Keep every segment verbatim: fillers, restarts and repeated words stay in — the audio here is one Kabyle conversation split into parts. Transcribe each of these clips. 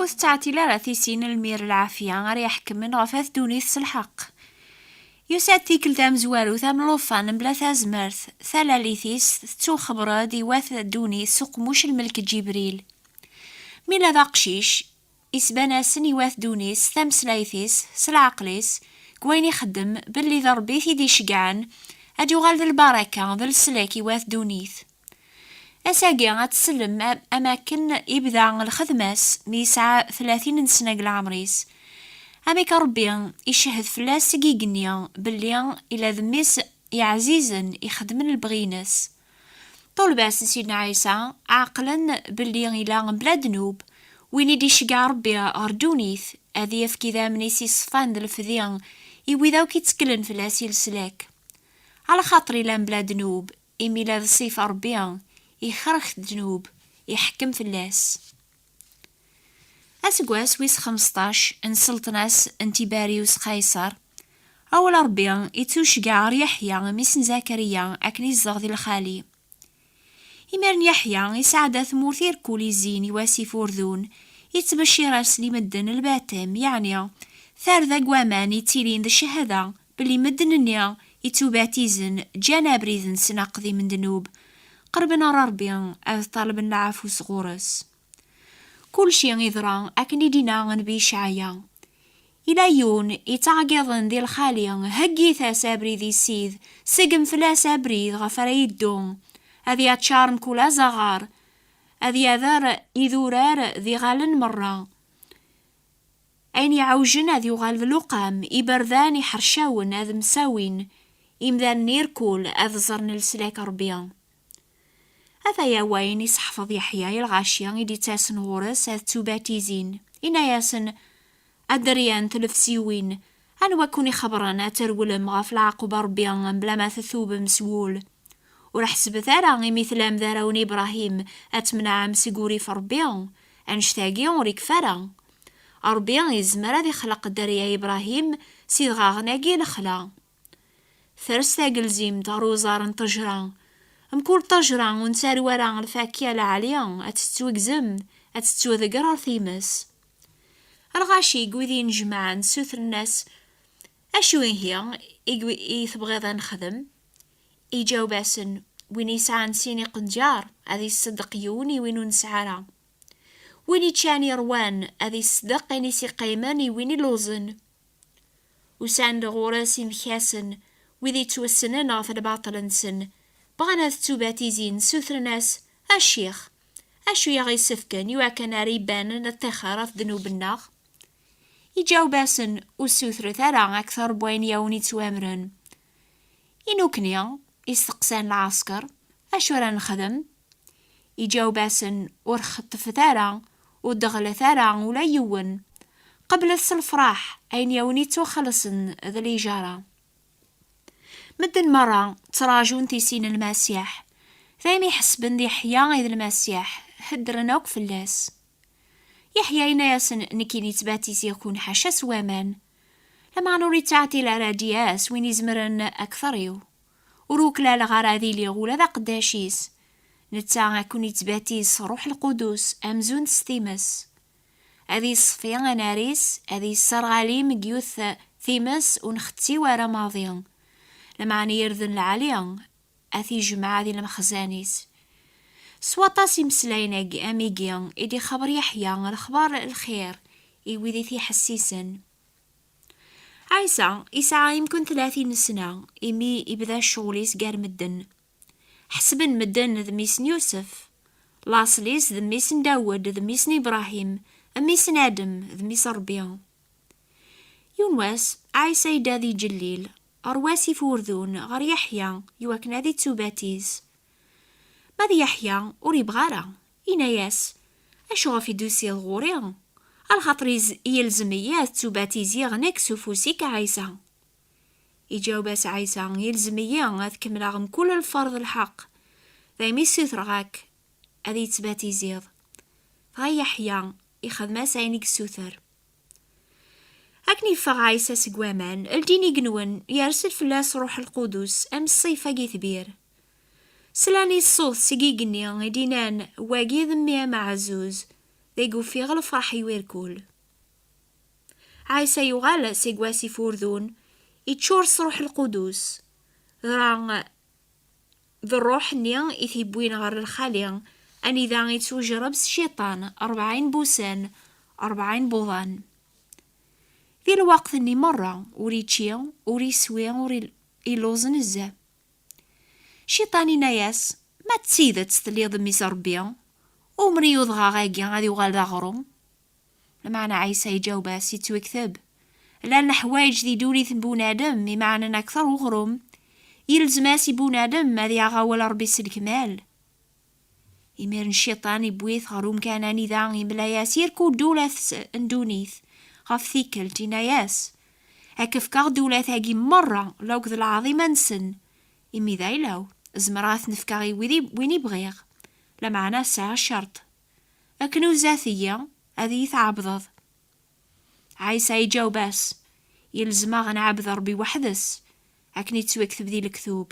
Tettɛeṭṭil ara tisin lmir lɛafya ara iḥekmen ɣef at ddunit s lḥeqq. Yusa-d tikkelt tamezwarut am llufan mebla tazmert, talalit-is tettuxebber-d i wat ddunit s uqemmuc n lmelk Ǧibril. Mi yella d aqcic, isban-asen i wat ddunit s tameslayt-is, s leɛqel-is, deg wayen ixeddem, belli d Ṛebbi i t-id-iceggɛen, ad yuɣal d lbaraka, d leslak i wat ddunit. Ass-agi ad tsellem am, am akken ibda lxedma-s mi yesɛa tlatin n sna deg leɛmer-is. Amek Ṛebbi icehhed fell-as seg igenni belli ila d mmi-s iɛzizen ixeddmen lebɣi-ines. Ṭulba-s n Sidna Ɛisa ɛeqlen belli ila mebla ddnub, win i d-iceggeɛ Ṛebbi ɣer ddunit, ad yefk idammen-is iṣfan d lefdi i wid akk itteklen fell-as i leslak. Ɛla xaṭer ila mebla ddnub, imi ila d ṣṣifa Ṛebbi, ikreh ddnub, iḥekkem fell-as. Aseggas wis xmesṭac n sselṭna-s n Tibarius Qayṣer, awal Ṛebbi ittuceggeɛ ɣer Yeḥya, mmi-s n Zakariya, akken izdeɣ di lxali. Imiren Yeḥya isɛedda tmurt irkul izzin i wasif urdun, ittbeccir-asen i medden lbatem, yeɛni tarda n waman ittilin d cchada belli medden-nni ittubatizen ǧǧan abrid-nsen aqdim n ddnub, qerben ɣer Ṛebbi ad ṭalben lɛafu sɣur-s. Kulci iḍra akken i d-inna Nnbi Icɛaya. Ila yiwen ittɛeggiḍen di lxali, heggit-as abrid i Ssid, segm fell-as abrid ɣef ara yeddu, ad yaččar mkul azaɣar, ad yader idurar d iɣallen merra. Ayen iɛewjen ad yuɣal d luqam, iberdan iḥercawen ad msawin, imdanen irkul ad ẓren leslak Ṛebbi. Ataya wayen i seḥfeḍ Yeḥya i lɣaci i d-ittasen ɣur-s ad ttubatizin. Inna-yasen, a dderya n tlefsiwin, anwa ken-ixebbren ad trewlem ɣef leɛqub Ṛebbi mebla ma tetubem s wul? Ur ḥesbet ara imi tlam d arraw n Ibṛahim ad tmenɛem seg urrif Ṛebbi, annect-agi ur ikfi ara. Ṛebbi izmer ad ixleq dderya Ibṛahim si dɣaɣen-agi lexla. Ters tagelzimt ɣer uẓar n ṭṭejra. Mkul ṭṭejra ur nettaru ara lfakya lɛali, ad tettwegzem, ad tettwḍegger ɣer times. Lɣaci deg wid inejmaɛen ssutren-as, acu ihi i, i tebɣiḍ ad nexdem? Iǧaweb-asen, win yesɛan sin iqenǧar, ad iṣeddeq yiwen i win ur nesɛi ara. Win iččan iṛwan, ad iṣeddeq ayen i s-iqqimen i win illuẓen. Usan-d ɣur-s imekkasen, wid ittwessnen ɣef lbaṭel-nsen, bɣan ad ttubatizin, ssutren-as, a ccix, acu i aɣ-isefken i wakken ara ibanen ad ṭixer ɣef ddnub-nneɣ? Iǧaweb-asen, ur ssutret ara akter n wayen i awen-ittwamren. I nukni, isteqsan lɛesker, acu ara nexdem? Iǧaweb-asen, ur xeṭṭfet ara, ur deɣlet ara ula yiwen. Qeblet s lefraḥ ayen i awen-ittwaxelṣen d lijara. Medden merra ttraǧun tisin n Lmasiḥ. Daymi ḥesben d Yeḥya i d Lmasiḥ, heddren akk fell-as. Yeḥya yenna-yasen, nekkini ttbatiziɣ-ken ḥaca s waman. Lameɛna ur ittɛeṭṭil ara ad d-yas win izemren akter-iw. Ur uklaleɣ ara ad iliɣ ula d aqeddac-is. Netta ad ken-ittbatiz s Ṛuḥ Lqudus amzun s times. Ad iṣfi anar-is, ad isserɣ alim deg yiwet times ur nxetti ara maḍi. Lameɛna irden lɛali, ad t-ijmeɛ di lmexzan-is. S waṭas imeslayen-agi, am igi i d-ixeber Yeḥya lexbar lxir i wid i t-iḥessisen. Ɛisa isɛa imken tlatin n sna imi ibda ccɣel-is gar medden. Ḥesben medden d mmi-s n Yusef, laṣel-is d mmi-s n Dawed, d mmi-s n Ibṛahim, mmi-s n Adem, d mmi-s n Ṛebbi. Yiwen wass, Ɛisa yedda di Ǧellil, ɣer wasif urdun, ɣer Yeḥya, iwakken ad ittubatiz. Ma d Yeḥya, ur yebɣi ara. Yenna-yas, acuɣef i d-tusiḍ ɣur-i? Alaxaṭer iz-, yelzem-iyi ad ttubatiziɣ nekk s ufus-ik a Ɛisa. Iǧaweb-as Ɛisa, yelzem-iyi ad kemmleɣ mkul lferḍ lḥeqq. Daymi ssutreɣ-ak ad iyi-tettbatiziḍ. Dɣa Yeḥya ixdem-as ayen i yessuter. Akken yeffeɣ Ɛisa seg waman, ldin igenwen, yers-d fell-as Ṛuḥ Lqudus am ṣṣif-agi tbir. Slan i ṣṣut seg igenni i d-innan, wagi d mmi ameɛzuz, Deg ufiɣ lefraḥ-iw irkul. Ɛisa yuɣal seg wasif urdun, iččur s Ruḥ Lqudus. Dɣa d Ṛṛuḥ-nni i t-iwwin ɣer lxali, anida ittujreb s Cciṭan ṛebɛin n wussan, ṛebɛin n wuḍan. Di lweqt-nni merra, ur ičči, ur iswi, ur il-, illuẓ nezzeh. Cciṭan inna-yas: "Ma d tidet telliḍ mmi-s Ṛebbi, umer i udɣaɣ-agi ad yuɣal d aɣrum?" Lameɛna Ɛisa iǧaweb-as, ittwekteb: "Llan leḥwayeǧ di ddunit n bunadem imeɛnen akteṛ uɣrum. Yelzem-as i bunadem ad yaɣ awal Ṛebbi s lekmal." Imiren Cciṭan iwwi-t ɣer umkan anida imla-yas irkul ddula-s n ddunit. Ɣef tikkelt, inna-yas: "Ad k-fkeɣ ddula-agi merra, lakked lɛaḍima-nsen. Imi d ayla-w, zemreɣ ad ten-fkeɣ i wid i, win i bɣiɣ. Lameɛna sɛiɣ ccerṭ. Akken uzat-iyi, ad iyi-tɛebdeḍ." Ɛisa iǧaweb-as: "Yelzem-aɣ ad nɛebd Ṛebbi weḥd-s, akken ittwakteb di lektub."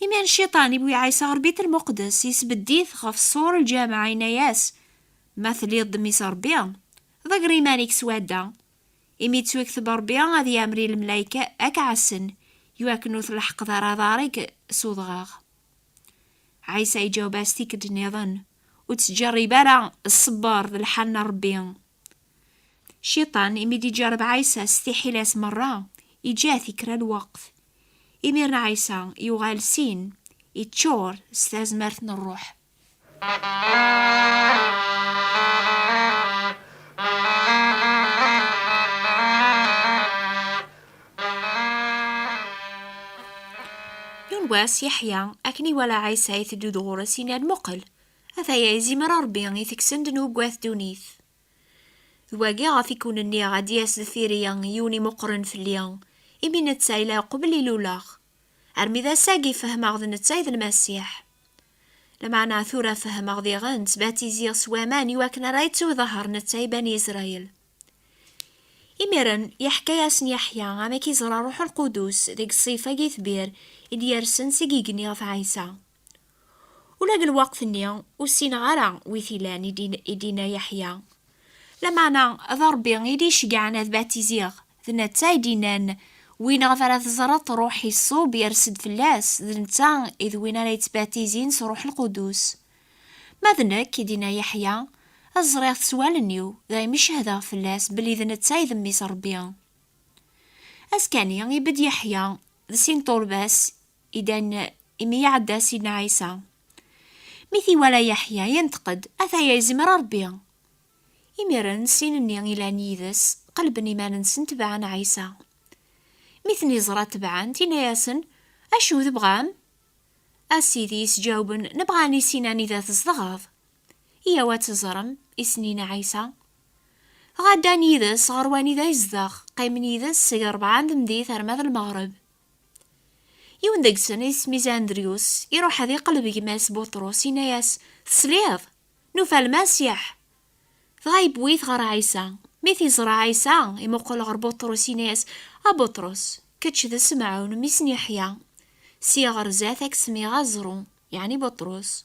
Imiren Cciṭan iwwi Ɛisa ɣer Bit Lmuqdes, isbedd-it ɣef ṣṣur lǧameɛ, inna-yas: "Ma telliḍ d mmi-s Ṛebbi, ḍegger iman-ik swadda. Imi ittwakteb Ṛebbi ad yamer i lemlayek ad k-ɛassen, iwakken ur tleḥqeḍ ara aḍar-ik s udɣaɣ." Ɛisa iǧaweb-as tikkelt nniḍen: "Ur ttǧerrib ara ṣṣber d lḥal n Ṛebbi." Cciṭan, imi d-iǧerreb Ɛisa s tiḥilas merra, iǧǧa-t i kra lweqt. Imiren Ɛisa yuɣal sin, iččur s tazmert n Ṛṛuḥ. Yiwen wass, Yeḥya, akken iwala Ɛisa iteddu-d ɣur-s, yenna-d: "Muqel, ataya izimer Ṛebbi iteksen ddnub n wat ddunit." D wagi ɣef i kun-nniɣ ad d-yas deffir-i yiwen imuqren fell-i, imi netta yella uqbel i luleɣ. Armi d ass-agi fehmeɣ d netta i d Lmasiḥ. Lameɛna tura fehmeɣ diɣen ttbatiziɣ s waman iwakken ara yettuḍahher netta i Bani Isṛayil. Imiren, yeḥka-yasen Yeḥya amek iẓra Ṛuḥ Lqudus deg ṣṣif-agi tbir i d-yersen seg igenni ɣef Ɛisa. Ula deg lweqt-nni, ur ssineɣ ara wi t-ilan, i d-in-, i d-inna Yeḥya. Lameɛna, d Ṛebbi i d-iceggɛen ad batiziɣ, d netta i d-innan: "Win ɣef ara teẓreḍ Ṛuḥ iṣub yers-d fell-as, d netta i d win ara yettbatizin s Ṛuḥ Lqudus." Ma d nekk, i d-inna Yeḥya, ẓriɣ-t s wallen-iw, daymi cehdeɣ fell-as belli d netta i d mmi-s Ṛebbi. Azekka-nni, ibedd Yeḥya d sin ṭulbas, i d-, imi iɛedda Sidna Ɛisa. Mi t-iwala Yeḥya, yenṭeq-d: "Ataya izimer Ṛebbi." Imiren, sin-nni ilan yid-s qelben iman-nsen, tebɛen Ɛisa. Mi ten-iẓra tebɛen-t, inna-yasen: "Acu tebɣam?" "A Sidi," i s-ǧawben, "nebɣa ad nissin anida tzedɣeḍ." "Iyyaw ad teẓrem," i sen-yenna Ɛisa. Dɣa ddan yid-s ɣer wanida yezdeɣ, qqimen yid-s seg ṛebɛa n tmeddit arma d lmeɣreb. Yiwen deg-sen, isem-is Andryus, iruḥ ad iqelleb gma-s Buṭrus, inna-yas: "Tesliḍ? Nufa Lmasiḥ!" Dɣa yewwi-t ɣer Ɛisa. Mi t-iẓra Ɛisa, imuqel ɣer Buṭrus, inna-yas: "A Buṭrus, kečč d Semɛun, mmi-s n Yeḥya. Sya ɣer zdat ad k-smiɣ aẓru," yeɛni Buṭrus.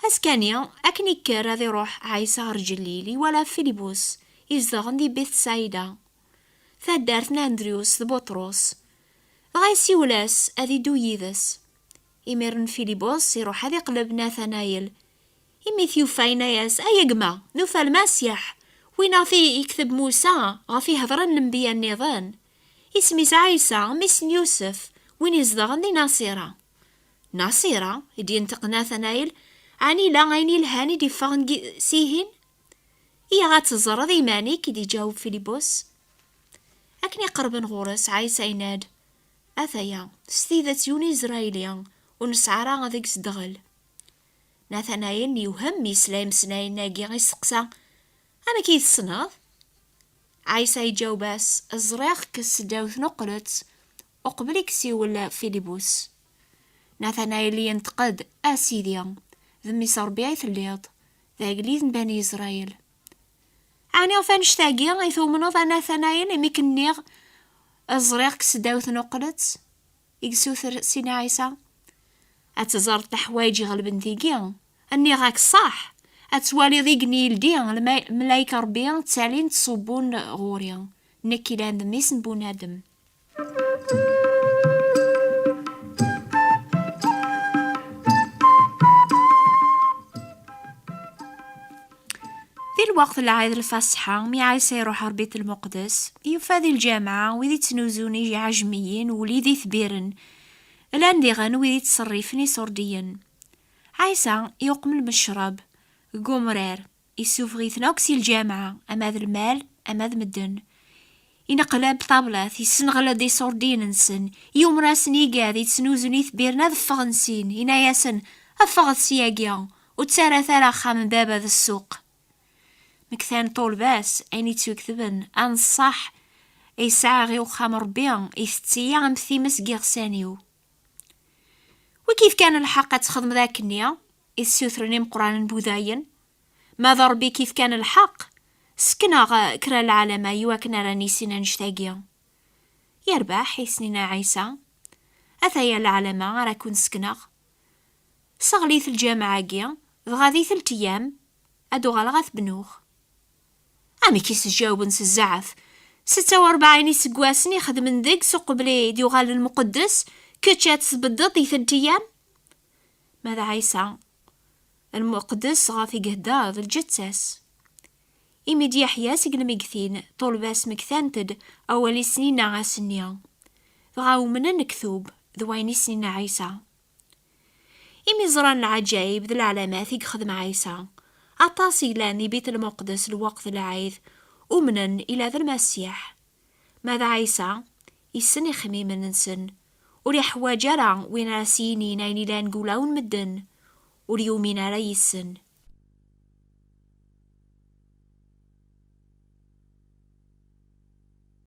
Azekka-nni, akken ikker ad iruḥ Ɛisa ɣer Ǧellil, iwala Filibus, izedɣen di Bitṣayda, taddart n Andryus d Buṭrus. Dɣa isiwel-as ad iddu yid-s. Imiren Filibus iruḥ ad iqleb Natanayel. Imi t-yufa, yenna-yas: "Ay a gma, nufa Lmasiḥ, win ɣef i yekteb Musa, ɣef i hedren lenbiya nniḍen. Isem-is Ɛisa, mmi-s n Yusef, win izedɣen di Naṣira." "Naṣira?" i d-yenṭeq Natanayel. "Ɛni yella ayen yelhan i d-iffɣen gi-, s ihin?" "Iyya ad teẓreḍ iman-ik," i d-iǧaweb Filibus. Akken iqerben ɣur-s, Ɛisa yenna-d: "Ataya, s tidet yiwen Iẓrayli, ur nesɛi ara deg-s ddɣel." Natanayel yewhem mi yesla imeslayen-agi, isteqsa: "Amek i yi-tessneḍ?" Ɛisa iǧaweb-as: "Ẓriɣ-k s ddaw tnuqlet, uqbel i k-siwel Filibus." Natanayel yenṭeq-d: "A Sidi, d mmi-s Ṛebbi ay telliḍ, d agellid n Bani Isṛayil." "Ɛni ɣef annect-agi i tumneḍ, a Natanayel, imi k-nniɣ ẓriɣ-k s ddaw tnuqlet?" i yessuter Sidna Ɛisa. "Ad teẓreḍ leḥwayeǧ iɣelben tigi. Nniɣ-ak ṣṣeḥ, Ad twaliḍ igenni yeldi, lma-, mlayek Ṛebbi ttalin ttṣubbun ɣur-i, nekk ilan d mmi-s n bunadem. Di lweqt n lɛid Lfaṣḥa, mi Ɛisa iruḥ ɣer Bit Lmuqdes, yufa di lǧameɛ wid ittnuzun iɛejmiyen, wlid itbiren, llan diɣen wid ittṣerrifen iṣurdiyen. Ɛisa yuqem lmecrab deg umrar, issufeɣ-iten akk si lǧameɛ, ama d lmal, ama d medden. Ineqlab ṭṭablat, issenɣel-d iṣurdiyen-nsen, yumer-asen igad ittnuzun itbiren ad ffɣen sin, inna-yasen: "Ffɣet syagi, ur ttarrat ara axxam n baba d ssuq." Mektan ṭulba-s ayen ittuktben, anṣaḥ yesɛa i uxxam n Ṛebbi, itetti-yi am times deg iɣsan-iw. "Wi k-ifkan lḥeqq ad txedmeḍ akkenni?" i ssutren imeqqranen n wudayen. "Ma d Ṛebbi i k-ifkan lḥeqq, sken-aɣ kra n lɛalama i wakken ara nissin annect-agi." "Yerbeḥ," i s-nina Ɛisa. "Ataya lɛalama ara ken-sekneɣ. Seɣlit lǧameɛ-agi, dɣa di telt eyyam ad uɣaleɣ ad t-bnuɣ." "Amek i s-ǧawben s zzɛaf? Setta u rebɛin iseggasen i xedmen deg-s uqbel i d-yuɣal lmuqeddes, kečč ad t-tbeddeḍ di telt eyyam?" Ma d Ɛisa, lmuqeddes ɣef i yehder d lǧetta-s. Imi d-yeḥya seg lmegtin, ṭulba-s mektant-d awal i s-nina ass-nni. Dɣa umnen lektub d wayen i s-nina Ɛisa. Imi ẓran lɛaǧayeb d leɛlamat i yexdem Ɛisa, aṭas i yellan di Bit Lmuqdes lweqt n lɛid, umnen ila d Lmasiḥ. Ma d Ɛisa, issen ixemmimen-nsen, ur iḥwaǧ ara win ara s-yinin ayen ilan deg wulawen medden, ur yumin ara yis-sen.